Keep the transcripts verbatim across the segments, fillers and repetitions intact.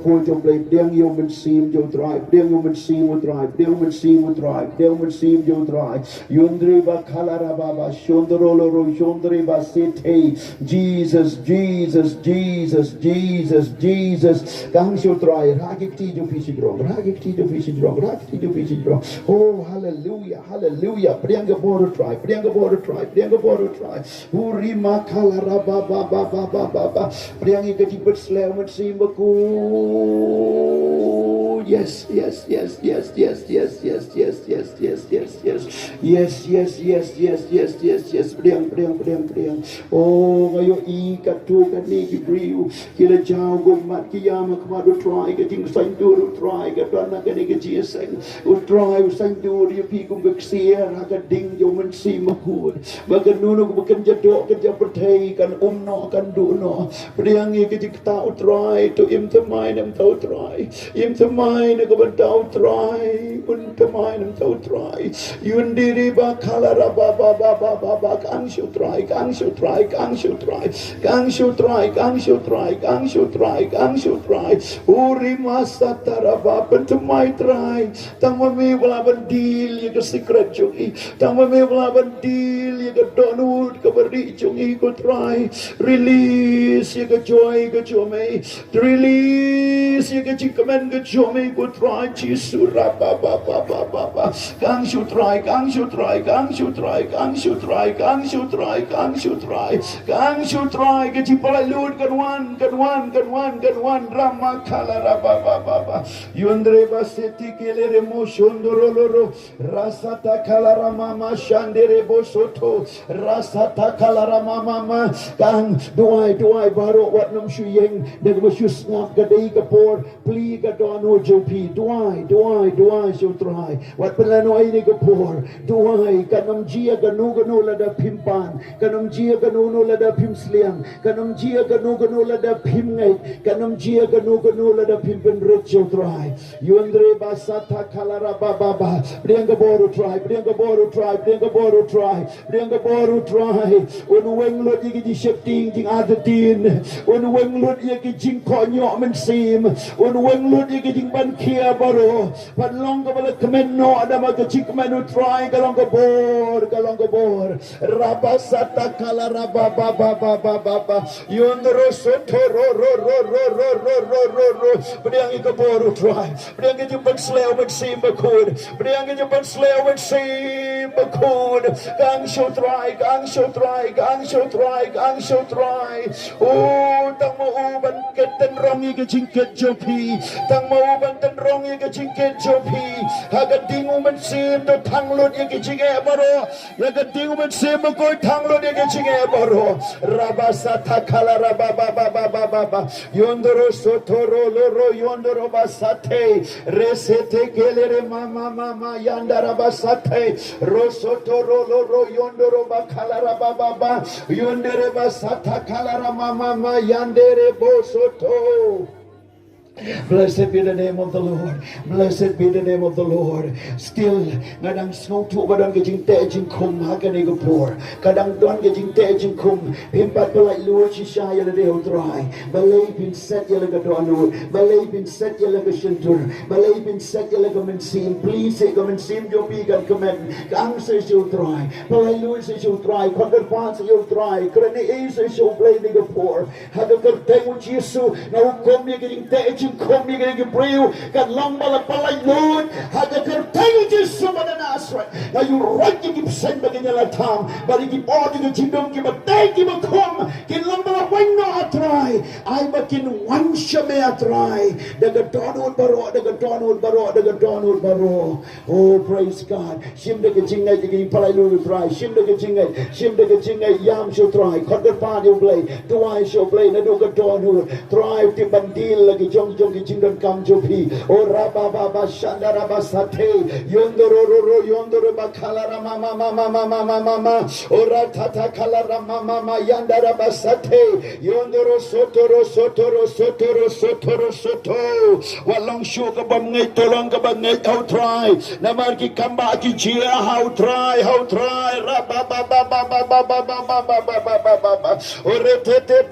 Ko jong Blei, pdiang ïa u mynsiem jong u Trai, pdiang ïa u mynsiem u Trai, pdiang u mynsiem u Trai, pdiang u mynsiem jong u Trai. Yundri ba kala ra ba ba, shondro lo ro, shondri ba sithe. Jesus, Jesus, Jesus, Jesus, Jesus. Kang shu Trai, rah ki kti jong phi shajrong, rah ki kti jong phi shajrong, rah ki kti jong phi shajrong. Oh, hallelujah, hallelujah. Pdiang ka bor u Trai, pdiang ka bor u Trai, pdiang ka bor u Trai. Uri ma kala ra ba ba ba ba ba ba ba. Pdiang ïa ka jingpynshlur mynsiem bakhuid. Yes, yes, yes, yes, yes, yes, yes, yes, yes, yes, yes, yes. Yes, yes, yes, yes, yes, yes, yes. Pdiang, pdiang, pdiang, pdiang. Oh, nga ïohi katto katne ki briew ki la jaw kum mat ki ïam ha khmat u Trai, ka jingsaiñdur u Trai ka don ha kane ka jingïaseng. U Trai u saiñdur ïa phi kum ka ksiar ha ka ding jong u mynsiem bakhuid. Ba kano kano kaba kan ïadoh kan ïapyrthei, kan um noh kan duh noh. Pdiang ïa ka jingktah u Trai, to im thymmai na ka bynta u Trai. Im thymmai na ka bynta u Trai. Um thymmai na ka bynta u Trai. Yundri ba kala ra ba ba ba ba ba ba. Kang shu Trai, kang shu Trai, kang shu Trai. Kang shu Trai, kang shu Trai, kang shu Trai, kang shu Trai. Uri ma sata ra ba, pynthymmai Trai. Tang ma me ba lah ban deal ïa ka secret jong i. Tang ma me ba lah ban deal ïa ka dohnud kaba rieh jong i, ko Trai. Release ïa ka joy ka jong me. Release ïa ka jingkmen ka jong me, ko Trai Jisu. Ra ba ba ba ba ba ba. Kang shu Trai, kang shu Trai, kang shu Trai, kang shu Trai, kang shu Trai, kang shu Trai. Kang shu Trai, ka jingpynlut kan wan, kan wan, kan wan, kan wan. Ra ma kala ra ba ba ba ba. Yundri ba siti kele re mo shondro lo ro. Rasata kala ra ma ma shandere bo soto. Rasata kala ra ma ma ma. Kang, duwai, duwai baroh wat nym shu ïeng da kaba shu sngap, ka dei ka por plie ka dohnud jong phi. Duwai, duwai, duwai sha u Trai. Wat pynlehnoh ïa kane ka por. Duwai, kan ym jia kano kano lada phim pan. Kan ym jia kano kano lada phim sliang. Kan ym jia kano kano lada phim ngeit. Kan ym jia kano kano lada phim pynrit sha u Trai. Yundri ba sata kala ra ba ba ba. Pdiang ka bor u Trai, pdiang ka bor u Trai, pdiang ka bor u Trai, pdiang ka bor u Trai. Un weng lut ïa ki jingsheptieng jingartatien. Un weng lut ïa ki jingkohnguh mynsiem. Un weng lut ïa ki jingpynkhia baroh. Pynlong kaba la kmen noh da ma ka jingkmen u Trai, ka long ka bor, ka long ka bor. Rabasata kala raba ba ba ba ba ba ba. Yondro soto ro ro ro ro ro ro ro ro ro ro. Pdiang ïa ka bor u Trai. Pdiang ïa ka jingpynsleh u Mynsiem Bakhuid. Pdiang ïa ka jingpynsleh u Mynsiem Bakhuid. Kang sha u Trai, kang sha u Trai, kang sha u Trai, kang sha u Trai. O, tang ma u ban kit tynrong ïa ka jingkit jong phi. Tang ma u ban tynrong ïa ka jingkit jong phi. Ha ka ding u Mynsiem to thang lut ïa ka jingeh baroh. Ïa ka ding u Mynsiem Bakhuid thang lut ïa ka jingeh baroh. Rabasata kala raba ba ba ba ba ba ba. Yondro soto ro lo ro yondro basate. Resete kele re ma ma ma ma yanda rabasate. Ro soto ro lo ro yondro ba kala raba ba ba. Yondere basata kala ra ma ma ma yandere bo soto. Blessed be the name of the Lord. Blessed be the name of the Lord. Still, nga dang sngewthuh ba don ka jingteh jingkhum ha kane ka por. Ka dang don ka jingteh jingkhum. Phim pat pynlait lut shisha ïa lade ha u Trai. Balei phin set ïa la ka dohnud. Balei phin set ïa la ka shyntur. Balei phin set ïa la ka mynsiem. Please, ïa ka mynsiem jong phi kan kmen. Kang sa sha u Trai. Pynlait lut sa sha u Trai. Khot kyrpad sa sha u Trai. Kren ei sa sha u Blei ha kane ka por. Ha ka kyrteng u Jisu, nga hukum ïa ka jingteh jingkhum ïa kane ka briew, kan long ba la pynlait lut. Ha ka kyrteng u Jisu ba na Nasareth, nga ïuhroit ïa ki bseiñ ba kin ïa la tham, bad ïa ki bor jong ka jingdum kiba teh kiba khum, kin long ba la weng noh, ah Trai. Ai ba kin wan sha me, ah Trai, da ka dohnud baroh, da ka dohnud baroh, da ka dohnud baroh. Oh, praise God. Shim da ka jingngeit, ka jingpynlait lut u Trai. Shim da ka jingngeit, shim da ka jingngeit, ïam sha u Trai. Khot kyrpad ïa u Blei. Duwai sha u Blei naduh ka dohnud. Trai u tip ban deal la ki jong jong ki jingdonkam jong phi. O raba ba ba shanda raba sate. Yondro ro ro yondro ba kala ra ma ma ma. O ra ta ta kala ra ma ma ma yanda raba sate. Yondro soto ro soto ro soto ro soto ro soto. Wat long shuh kaba ngeit, to long kaba ngeit ha u Trai. Namar ki kambah ki jia ha u Trai, ha u Trai. Ra ba ba ba ba. O re te te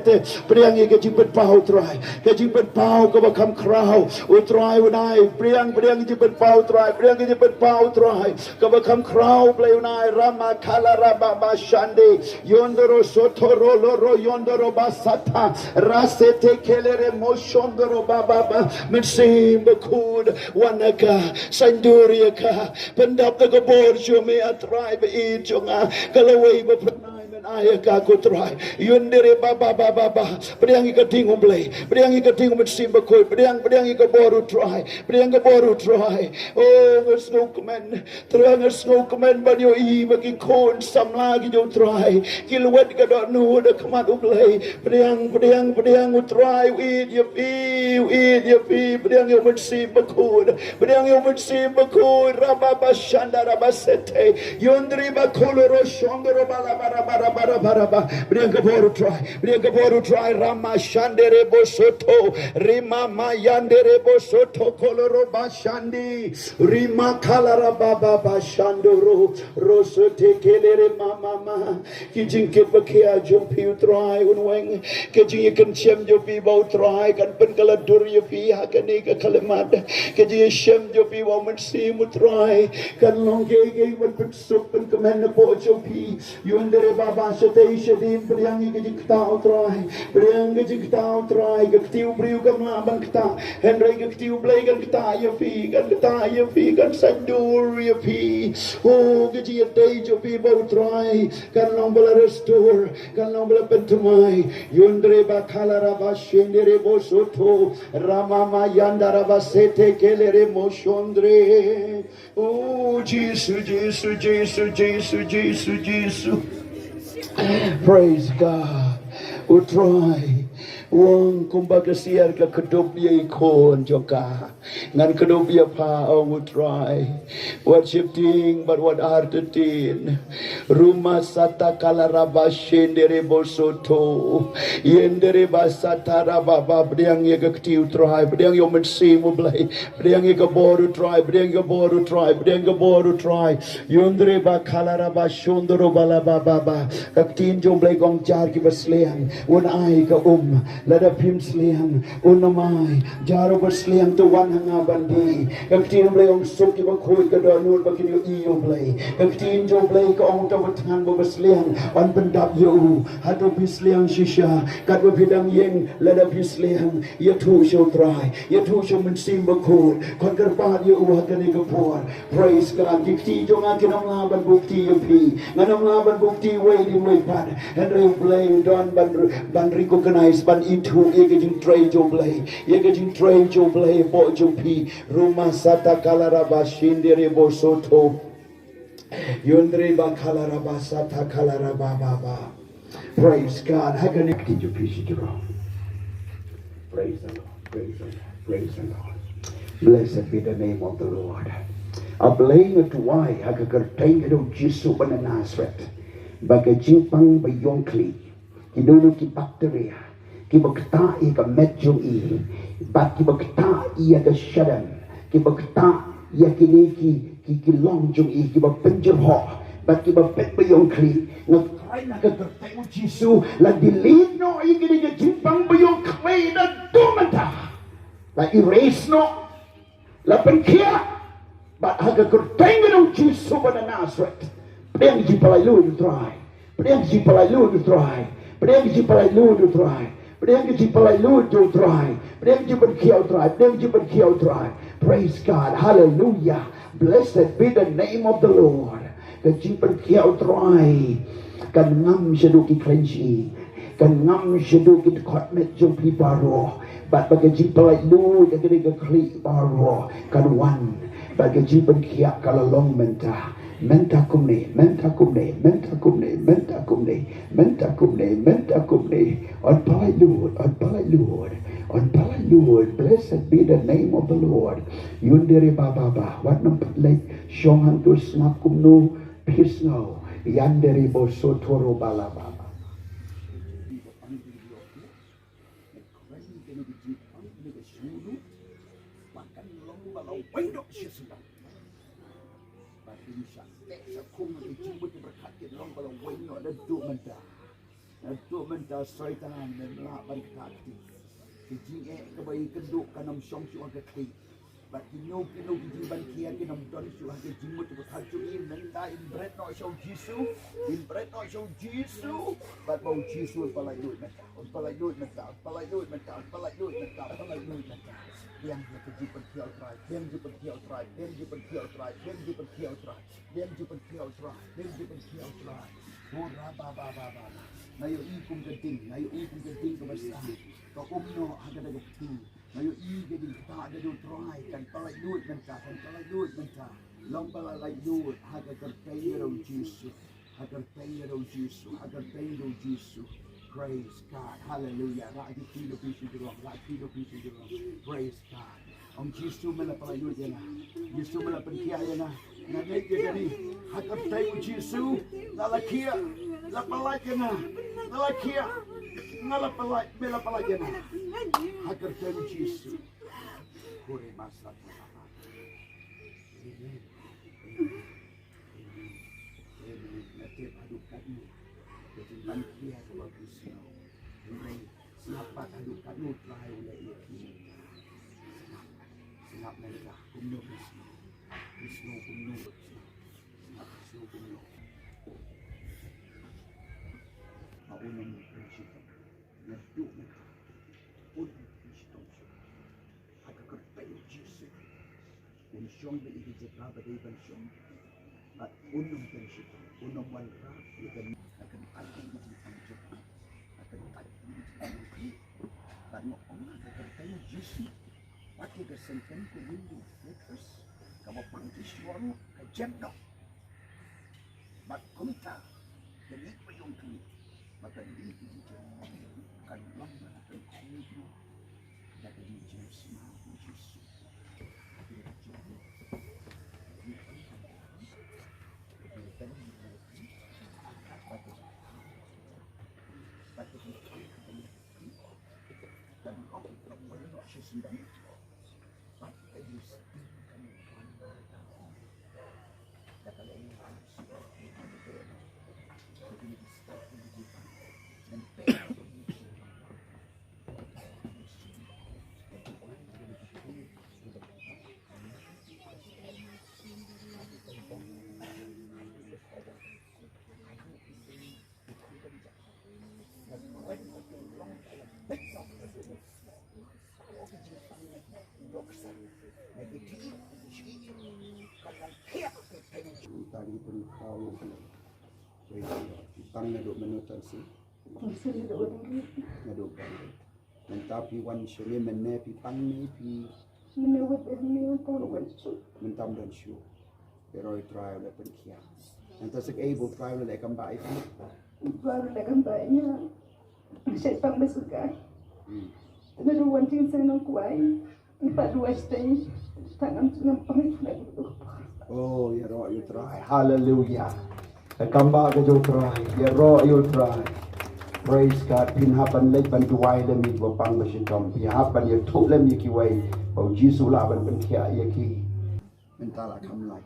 te. Pdiang Ka jingpynpaw Trai, ka jingpynpaw kaba kham khraw, U Trai un ai, pdiang, pdiang ka jingpynpaw Trai, pdiang ka jingpynpaw Trai, kaba kham khraw Blei un ai, Rama Kala Rama Ba Shande, Yondoro Sotoro Loro Yondoro Ba Sata, Rasete Kelere Moshondoro Ba Ba Ba, Mynsiem Bakhuid, wan ha ka, saiñdur ïa ka, pyndap da ka bor jong me A Trai ba ïeit jong nga, ka lawei ba pynai men ai ïa ka ko Trai. Yundere ba ba ba ba ba. Pdiang ïa ka ding U Blei. Pdiang ïa ka ding U Mynsiem Bakhuid. Pdiang, pdiang ïa ka bor U Trai. Pdiang ka bor U Trai. Oh, nga sngewkmen. Trai nga sngewkmen ban ïohi ba ki khun samla ki jong U Trai ki lwet ka dohnud ha khmat U Blei. Pdiang, pdiang, pdiang U Trai u ïeit ïa phi, u ïeit ïa phi. Pdiang ïa U Mynsiem Bakhuid. Pdiang ïa U Mynsiem Bakhuid, raba ba shanda raba sete. Yundri ba kholo ro shondro ba raba raba raba raba raba. Pdiang ka bor U Trai, pdiang ka bor U Trai, rama shandere bo soto. Rima ma yandere bo soto kholo ro ba shandi. Rima kala raba ba ba shandoro. Ro sote kelere ma ma ma. Ki jingkit ba khia jong phi U Trai un weng. Ki jingïakynshem jong phi ba U Trai kan pynkylla dur ïa phi ha kane ka khyllipmat. Ki jingïashem jong phi ba U Mynsiem U Trai kan long kiei kiei ban pynsuk pynkmen na pdeng jong phi. Yundere ba ba shatei shadien pdiang ïa ki jingkta U Trai. Pdiang ki jingkta U Trai. Ka kti u briew kam lah ban kta. Hynrei ka kti U Blei kan kta ïa phi. Kan kta ïa phi. Kan saiñdur ïa phi. Oh, ki jingïadei jong phi ba U Trai kan long ba la restore, kan long ba la pynthymmai. Yundre ba khala raba shende re bo soto, rama ma yanda raba sete kele re mo shondre. Oh, Jisu, Jisu, Jisu, Jisu, Jisu, Jisu. Praise God. U Trai u ong kumba ka siar ka kdup ïa i khun jong ka. Ngan kdup ïa pha, ong U Trai. Wat sheptieng bad wat artatien. Ruma sata kala raba shende re bo soto. Yende re ba sata raba ba, pdiang ïa ka kti U Trai, pdiang ïa U Mynsiem U Blei, pdiang ïa ka bor U Trai, pdiang ïa ka bor U Trai, pdiang ïa ka bor U Trai. Yundre ba khala raba shondro ba la ba ba ba. Ka ktien jong U Blei ka ong jar kiba sliang un ai ka um. Lada phim sliang, un ym ai. Jar uba sliang to wan ha nga ban die. Ka ktien U Blei ong suk kiba khuid ka dohnud ba kin ïohi ïa U Blei. Ka ktien jong U Blei ka ong uta uba thngan bad uba sliang, yn pyndap ïa u. Hato phi sliang shisha? Katba phi dang ïeng, lada phi sliang, ïathuh sha U Trai, ïathuh sha U Mynsiem Bakhuid. Khot kyrpad ïa u ha kane ka por. Praise God. Ki kti jong nga kin ym lah ban buh kti ïa phi. Ngan ym lah ban buh kti wei dien wei pat. Hynrei U Blei u don ban, ban recognize, ban ithuh ïa ka jingtrei jong U Blei. Ïa ka jingtrei jong U Blei hapoh jong phi. Ruma sata kala raba shende re bo soto. Yundre ba khala raba sata kala raba ba ba. Praise God. Ha kane ka jingpynshitom. Praise the Lord. Praise the Lord. Praise the Lord. Blessed be the name of the Lord. A Blei, nga duwai ha ka kyrteng ka jong U Jisu ba na Nasareth ba ka jingpang ba ïong khlieh, ki dunu ki bakteria kiba ktah ïa ka met jong i, bad kiba ktah ïa ka shadem, kiba ktah ïa kine ki, ki, ki long jong i, kiba pynjyrhoh bad kiba pynbiang ïong khlieh. Nga kren ha ka kyrteng U Jisu, la delete noh ïa kine ki jingpang ba ïong khlieh naduh mynta. La erase noh. La pynkhiah. Bad ha ka kyrteng ka jong U Jisu ba na Nasareth, pdiang ka jingpynlait lut U Trai. Pdiang ka jingpynlait lut U Trai. Pdiang ka jingpynlait lut U Trai. Pdiang ka jingpynlait lut U Trai. Pdiang ka jingpynkhiah U Trai. Pdiang ka jingpynkhiah U Trai. Praise God. Hallelujah. Blessed be the name of the Lord. Ka jingpynkhiah U Trai kan ngam shaduh ki kren shi, kan ngam shaduh ki dkhot met jong phi baroh. Bad ba ka jingpynlait lut ïa kane ka khlieh baroh kan wan. Bad ka jingpynkhiah ka la long mynta. Mynta kumne, mynta kumne, mynta kumne, mynta kumne, mynta kumne, mynta kumne. Yn pynlait lut, yn pynlait lut, yn pynlait lut. Blessed be the name of the Lord. Yundere ba ba ba. Wat nym pat leit shong hangto, sngap kumno phi sngew. Yandere bo soto ro ba la ba ba. Naduh mynta Soitan mem lah ban ktah kti. Ki jingeh kaba ïakynduh kan ym shong shuh ha ka kti. Bad kino kino ki jingban khia kin ym don shuh ha ka jingmut jong ka kti jong ngi. Mynta in bret noh sha u Jisu. In bret noh sha u Jisu. Bad ba u Jisu un pyllait lut mynta. Un pyllait lut mynta. Un pyllait lut mynta. Un pyllait lut mynta. Un pyllait lut mynta. Biang ïa ka jingpynkhiah U Trai. Biang jingpynkhiah U Trai. Biang jingpynkhiah U Trai. Biang jingpynkhiah U Trai. Biang jingpynkhiah U Trai. Biang jingpynkhiah U Trai. Ora ba ba ba ba ba. Nga ïohi kum ka ding. Nga ïohi kum ka ding kaba sah. Ka um noh ha kata ka kti. Nga ïohi ka jingktah ka jong U Trai kan pyllait lut mynta, kan pyllait lut mynta. Long ba la lait lut ha ka kyrteng ka jong U Jisu. Ha ka kyrteng ka jong U Jisu, ha ka kyrteng ka jong U Jisu. Praise God. Hallelujah. Rah ki kti da u Jisu jong, rah ki kti da u Jisu jong. Praise God. Ong Jisu me la pyllait lut ïa nga. Jisu me la pynkhiah ïa nga. Nga ngeit ïa kane. Ha ka kyrteng U Jisu. Nga la khiah. La pyllait ïa nga. Nga la khiah. Nga la pyllait. Me la pyllait ïa nga. Ha ka kyrteng U Jisu. Kore masra. Amen. Amen. Amen. Amen. Nga tip haduh katno ka jingban khia kaba phi sngew. Hynrei sngap pat haduh katno U Trai u leh ïa phi. Sngap. Sngap mynta kumno phi sngew. Phi sngew kumno. Sngap. Sngap phi sngew kumno. Ba un ym pynshitom. Naduh mynta un ym pynshitom shuh. Ha ka kyrteng Jisu. Un shong bad ïa ki jaka ba dei ban shong. Bad un ym pynshitom, un ym wanrah ïa ka, ka kyntait ïa ka jingpynshitom. Ka kyntait ïa ka jingpynshitom. Bad nga ong ha ka kyrteng Jisu. Bad ïa ka sengkem ka ïing jong u Petrus kaba pang ki shuwa ruh ka jem noh. Bad kumta ka ïing ba ïong ka ïing. Bad ka ïing ka ïing ka ïing. Kan long ba kan ïing ka ïing. Tang naduh mynno Tan Sing? Naduh Tan Sing. Mynta phi wan shane mynne phi pang ne phi. Mynne wat mynne mynta wan shuh. Mynta ym don shuh. Ïaroh U Trai u la pynkhiah. Mynta sa kaei ba U Trai u la leh kam ba ïa phi. U Trai u la leh kam ba ïa nga. Shet pang ba suka. Hmm. Naduh wan jingïaseng nong kwai. Ba duwai shatei. Tang ngam ngam pang ïa nga. Oh, ïaroh ïa U Trai. Hallelujah. Ka kam ba ka jong U Trai, ïaroh ïa U Trai. Praise God. Phin hap ban leit ban duwai lem ïa kiba pang ba shitom. Phin hap ban ïathuh lem ïa kiwei ba U Jisu u lah ban pynkhiah ïa ki. Mynta la kham lait.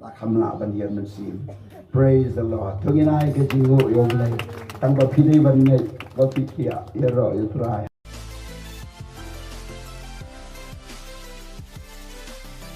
La kham lah ban ïa mynsiem. Praise the Lord. To ngin ai ka jingnguh ïa U Blei. Tang ba phi dei ban ngeit ba phi khiah, ïaroh ïa U Trai.